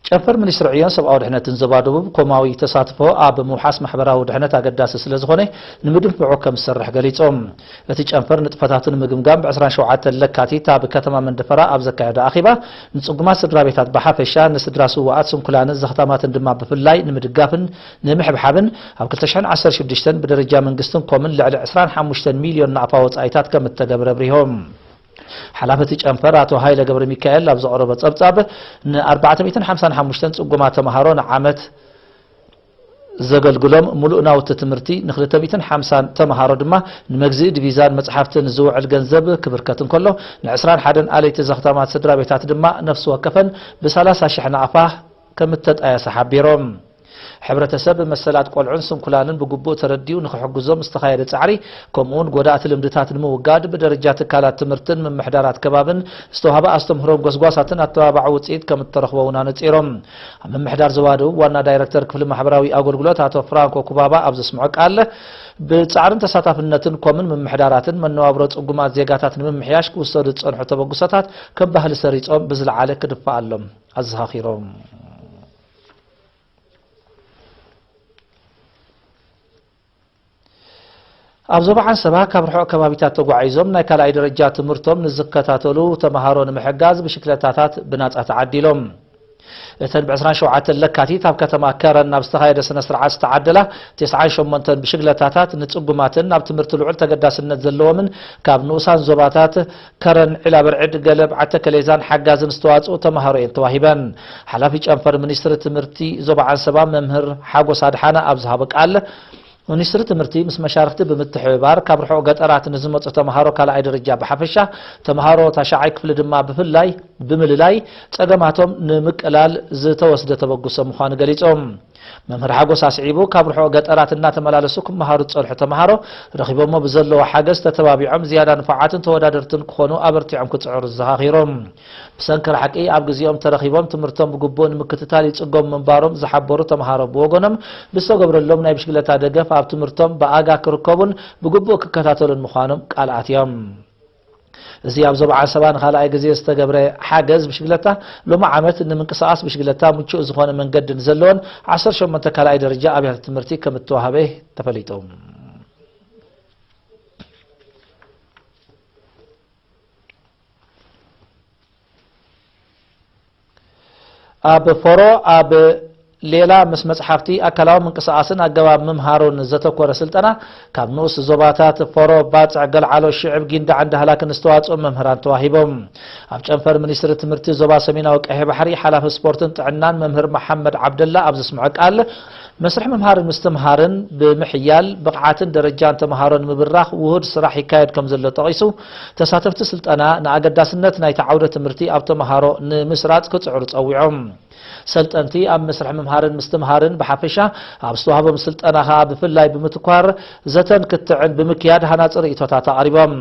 ጨንፈር ሚኒስትሪ ዕዮን ሰብኣዊ ድሕነትን ዞባ ደቡብ ኮማዊ ተሳትፎ ኣብ ምውሓስ ማሕበራዊ ድሕነት ኣገዳሲ ስለ ዝኾነ ንምድንፍዑ ከም ዝሰርሕ ገሊጾም። እቲ ጨንፈር ንጥፈታቱ ንምግምጋም ብ ዕስራን ሸውዓተን ለካቲት ኣብ ከተማ መንደፈራ ኣብ ዘካየዶ ኣኼባ ንጽጉማት ስድራ ቤታት ብሓፈሻ ንስድራ ስውኣት ስንኩላንን ዘኽታማትን ድማ ብፍላይ ንምድጋፍን ንምሕብሓብን ኣብ ክልተ ሽሕን ዓሰርተ ሽዱሽተን ብደረጃ መንግስትን ኮምን ልዕሊ ዕስራን ሓሙሽተን ሚልዮን ናቕፋ ወጻኢታት ከም እተገብረ ኣብሪሆም። ሓላፊ እቲ ጨንፈር ኣቶ ሃይለ ገብረ ሚካኤል ኣብ ዘቕረቦ ጸብጻብ፣ ን ኣርባዕተ ሚእትን ሓምሳን ሓሙሽተን ጽጉማት ተምሃሮ ንዓመት ዘገልግሎም፣ ምሉእ ናውቲ ትምህርቲ ን ክልተ ሚእትን ሓምሳን ተምሃሮ ድማ ንመግዝኢ ዲቪዛን መጽሓፍትን ዝውዕል ገንዘብ ክብርከት እንከሎ፣ ን ዕስራን ሓደን ኣለይቲ ዘኽታማት ስድራ ቤታት ድማ ነፍሲ ወከፈን ብ ሰላሳ ሽሕ ናቕፋ ከም እተጣየሰ ሓቢሮም። ሕብረተሰብ መሰላት ቆልዑን ስንኩላንን ብግቡእ ተረዲኡ ንኽሕግዞም ዝተኻየደ ጻዕሪ፣ ከምኡውን ጎዳእቲ ልምድታት ንምውጋድ ብደረጃ ትካላት ትምህርትን ምምሕዳራት ከባብን ዝተዋህበ ኣስተምህሮን ጎስጓሳትን ኣተባባዒ ውጽኢት ከም እተረኽቦ እውን ኣነጺሮም። ኣብ ምምሕዳር ዞባ ደቡብ ዋና ዳይረክተር ክፍሊ ማሕበራዊ ኣገልግሎት ኣቶ ፍራንኮ ኩባባ ኣብ ዘስምዖ ቃል፣ ብጻዕርን ተሳታፍነትን ኮምን ምምሕዳራትን መነባብሮ ጽጉማት ዜጋታት ንምምሕያሽ ክውሰዱ ዝጸንሑ ተበግሶታት ከም ባህሊ ሰሪጾም ብዝለዓለ ክድፈኣሎም ኣዘኻኺሮም። ኣብ ዞባ ዓንሰባ ካብ ርሑቕ ከባቢታት ተጓዒዞም ናይ ካልኣይ ደረጃ ትምህርቶም ንዝከታተሉ ተምሃሮ ንምሕጋዝ ብሽክለታታት ብናጻ ተዓዲሎም። እተን ብ ዕስራን ሸውዓተን ለካቲት ኣብ ከተማ ከረን ናብ ዝተኻየደ ስነ ስርዓት ዝተዓደላ ተስዓን ሸሞንተን ብሽክለታታት ንጽጉማትን ናብ ትምህርቲ ልዑል ተገዳስነት ዘለዎምን ካብ ንኡሳን ዞባታት ከረን፣ ዒላበርዕድ፣ ገለብ፣ ዓተከሌዛን ሓጋዝን ዝተዋጽኡ ተምሃሮ እየን ተዋሂበን። ሓላፊ ጨንፈር ሚኒስትሪ ትምህርቲ ዞባ ዓንሰባ መምህር ሓጎስ ኣድሓነ ኣብ ዝሃቦ ቃል፣ ሚኒስትሪ ትምህርቲ ምስ መሻርኽቲ ብምትሕብባር ካብ ርሑቕ ገጠራት ንዝመጹ ተምሃሮ ካልኣይ ደረጃ ብሓፈሻ፣ ተምሃሮ ታሽዓይ ክፍሊ ድማ ብፍላይ ብምልላይ ጸገማቶም ንምቅላል ዝተወስደ ተበግሶ ምዃኑ ገሊጾም። መምህር ሓጎስ ኣስዒቡ፣ ካብ ርሑቕ ገጠራት እናተመላለሱ ክመሃሩ ዝጸንሑ ተምሃሮ ረኺቦሞ ብዘለዎ ሓገዝ ተተባቢዖም ዝያዳ ንፉዓትን ተወዳደርትን ክኾኑ ኣበርቲዖም ክጽዕሩ ዘኻኺሮም። ብሰንኪ ርሕቂ ኣብ ግዜኦም ተረኺቦም ትምህርቶም ብግቡእ ንምክትታል ይጽገሙ ምንባሮም ዝሓበሩ ተምሃሮ ብወገኖም፣ ብዝተገብረሎም ናይ ብሽክለታ ደገፍ ኣብ ትምህርቶም ብኣጋ ክርከቡን ብግቡእ ክከታተሉን ምዃኖም ቃል ኣትዮም። እዚ ኣብ ዞባ ዓንሰባ ንኻልኣይ ግዜ ዝተገብረ ሓገዝ ብሽክለታ፣ ሎሚ ዓመት ንምንቅስቓስ ብሽክለታ ምቹእ ዝኾነ መንገዲ ንዘለወን ዓሰርተ ሸሞንተ ካልኣይ ደረጃ ኣብያተ ትምህርቲ ከም እተዋህበ ተፈሊጡ። ኣብ ፎሮ ኣብ ሌላ ምስ መጽሓፍቲ፣ ኣካላዊ ምንቅስቓስን ኣገባብ ምምሃሩን ዘተኮረ ስልጠና ካብ ንኡስ ዞባታት ፎሮ፣ ባጽዕ፣ ገልዓሎ፣ ሽዕብ፣ ጊንዳዕን ዳህላክን ዝተዋጽኡ መምህራን ተዋሂቦም። ኣብ ጨንፈር ሚኒስትሪ ትምህርቲ ዞባ ሰሜናዊ ቀይሕ ባሕሪ ሓላፊ ስፖርትን ጥዕናን መምህር መሓመድ ዓብደላ ኣብ ዘስምዖ ቃል፣ መስርሕ ምምሃርን ምስትምሃርን ብምሕያል ብቕዓትን ደረጃን ተምሃሮ ንምብራኽ ውሁድ ስራሕ ይካየድ ከም ዘሎ ጠቒሱ፣ ተሳተፍቲ ስልጠና ንኣገዳስነት ናይቲ ዓውደ ትምህርቲ ኣብ ተምሃሮ ንምስራጽ ክጽዕሩ ጸዊዖም። ሰልጠንቲ ኣብ መስርሕ ምምሃርን ምስትምሃርን ብሓፈሻ፣ ኣብ ዝተዋህቦም ስልጠና ከኣ ብፍላይ ብምትኳር ዘተን ክትዕን ብምክያድ ሃናጺ ርእይቶታት ኣቕሪቦም።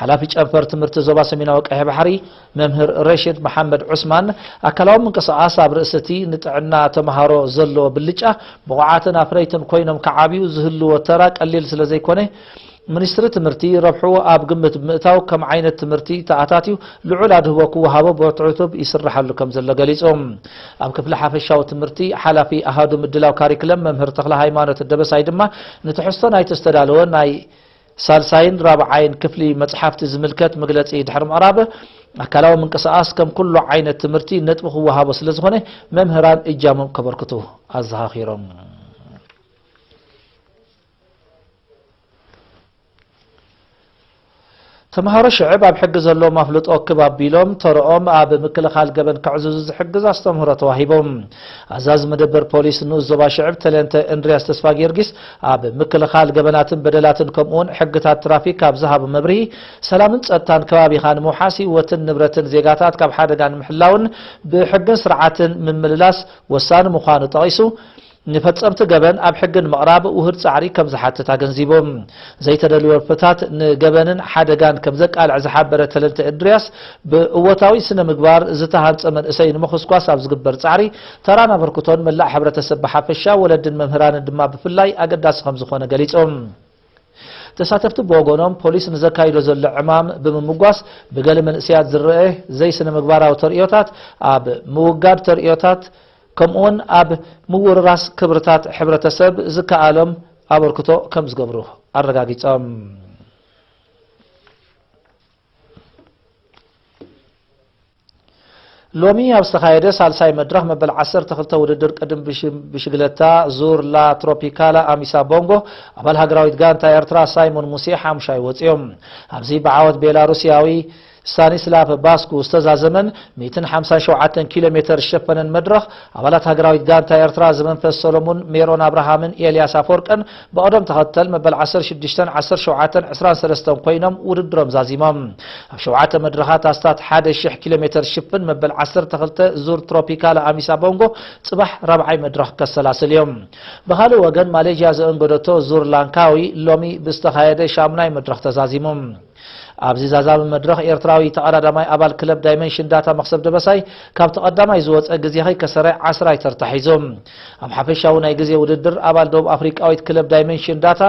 ሓላፊ ጨንፈር ትምህርቲ ዞባ ሰሜናዊ ቀይሕ ባሕሪ መምህር ረሽድ መሓመድ ዑስማን፣ ኣካላዊ ምንቅስቓስ ኣብ ርእሲ እቲ ንጥዕና ተምሃሮ ዘለዎ ብልጫ፣ ብቑዓትን ኣፍረይትን ኮይኖም ክዓብዩ ዝህልዎ ተራ ቀሊል ስለ ዘይኮነ፣ ሚኒስትሪ ትምህርቲ ረብሕኡ ኣብ ግምት ብምእታው ከም ዓይነት ትምህርቲ ተኣታትዩ ልዑል ኣድህቦ ክወሃቦ ብዕቱብ ይስርሓሉ ከም ዘሎ ገሊጹ። ኣብ ክፍሊ ሓፈሻዊ ትምህርቲ ሓላፊ ኣሃዱ ምድላው ካሪክለም መምህር ተኽለ ሃይማኖት ደበሳይ ድማ፣ ንትሕዝቶ ናይቲ ዝተዳለወ ናይ ሳልሳይን ራብዓይን ክፍሊ መጽሓፍቲ ዝምልከት መግለጺ ድሕሪ ምቕራብ፣ ኣካላዊ ምንቅስቓስ ከም ኩሉ ዓይነት ትምህርቲ ነጥቢ ክወሃቦ ስለ ዝኾነ፣ መምህራን እጃሞም ከበርክቱ ኣዘኻኺሮም። ተምሃሮ ሽዕብ ኣብ ሕጊ ዘለዎም ኣፍልጦ ክብ ኣቢሎም ተረኦም ኣብ ምክልኻል ገበን ከዕዝዙ ዝሕግዝ ኣስተምህሮ ተዋሂቦም። ኣዛዚ መደበር ፖሊስ ንኡስ ዞባ ሽዕብ ተለንተ እንድርያስ ተስፋ ጊዮርጊስ፣ ኣብ ምክልኻል ገበናትን በደላትን ከምኡውን ሕግታት ትራፊክ ኣብ ዝሃቦ መብርሂ፣ ሰላምን ጸጥታን ከባቢኻ ንምውሓስ፣ ህይወትን ንብረትን ዜጋታት ካብ ሓደጋ ንምሕላውን ብሕግን ስርዓትን ምምልላስ ወሳኒ ምዃኑ ጠቒሱ፣ ንፈጸምቲ ገበን ኣብ ሕጊ ንምቕራብ ውሁድ ጻዕሪ ከም ዝሓትት ኣገንዚቡ። ዘይተደልዩ ወልፍታት ንገበንን ሓደጋን ከም ዘቃልዕ ዝሓበረ ተለንተ እንድርያስ፣ ብእወታዊ ስነ ምግባር ዝተሃንጸ መንእሰይ ንምኹስኳስ ኣብ ዝግበር ጻዕሪ፣ ተራን ኣበርክቶን መላእ ሕብረተሰብ ብሓፈሻ፣ ወለድን መምህራንን ድማ ብፍላይ ኣገዳሲ ከም ዝኾነ ገሊጾም። ተሳተፍቲ ብወገኖም፣ ፖሊስ ንዘካይዶ ዘሎ ዕማም ብምምጓስ፣ ብገለ መንእሰያት ዝረአ ዘይስነ ምግባራዊ ተርእዮታት ኣብ ምውጋድ ተርእዮታት ከምኡውን ኣብ ምውርራስ ክብርታት ሕብረተሰብ ዝከኣሎም ኣበርክቶ ከም ዝገብሩ ኣረጋጊጾም። ሎሚ ኣብ ዝተኻየደ ሳልሳይ መድረኽ መበል ዓሰርተ ክልተ ውድድር ቅድም ብሽ-፣ ብሽግለታ ዙር ላ ትሮፒካላ ኣሚሳ ቦንጎ፣ ኣባል ሃገራዊት ጋንታ ኤርትራ ሳይሞን ሙሴ ሓሙሻይ ወጺኦም። ኣብዚ ብዓወት ቤላሩስያዊ ስታኒስላቭ ባስኩ ዝተዛዘመን ሚእትን ሓምሳን ሸውዓተን ኪሎ ሜተር ዝሸፈነን መድረኽ፣ ኣባላት ሃገራዊት ጋንታ ኤርትራ ዘመንፈስ ሰሎሙን፣ ሜሮን ኣብርሃምን ኤልያስ ኣፈወርቅን ብቕደም ተኸተል መበል ዓሰርተ ሽዱሽተን ዓሰርተ ሸውዓተን ዕስራን ሰለስተን ኮይኖም ውድድሮም ዛዚሞም። ኣብ ሸውዓተ መድረኻት ኣስታት ሓደ ሺሕ ኪሎ ሜተር ዝሽፍን መበል ዓሰርተ ክልተ ዙር ትሮፒካል ኣሚሳ ቦንጎ ጽባሕ ራብዓይ መድረኽ ከሰላስል እዮም። ብኻልእ ወገን፣ ማሌዥያ ዘእንገደቶ ዙር ላንካዊ ሎሚ ብዝተኻየደ ሻሙናይ መድረኽ ተዛዚሙ። ኣብዚ ዛዛሚ መድረኽ፣ ኤርትራዊ ተቐዳዳማይ ኣባል ክለብ ዳይመንሽን ዳታ መኽሰብ ደበሳይ ካብቲ ቀዳማይ ዝወጸ ግዜ ከይከሰረ ዓስራይ ተርታ ሒዙ። ኣብ ሓፈሻዊ ናይ ግዜ ውድድር፣ ኣባል ደቡብ ኣፍሪቃዊት ክለብ ዳይመንሽን ዳታ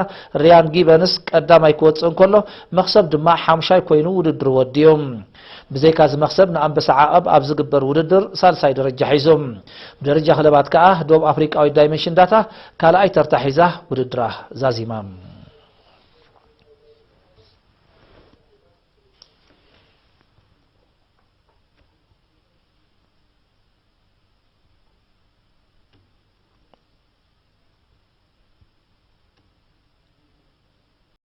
ሪያን ጊበንስ ቀዳማይ ክወጽእ እንከሎ፣ መኽሰብ ድማ ሓምሻይ ኮይኑ ውድድሩ ወዲኡ። ብዘይካ እዚ መኽሰብ፣ ንኣንበሳ ዓቐብ ኣብ ዝግበር ውድድር ሳልሳይ ደረጃ ሒዙ። ብደረጃ ክለባት ከኣ፣ ደቡብ ኣፍሪቃዊት ዳይመንሽን ዳታ ካልኣይ ተርታ ሒዛ ውድድራ ዛዚማ።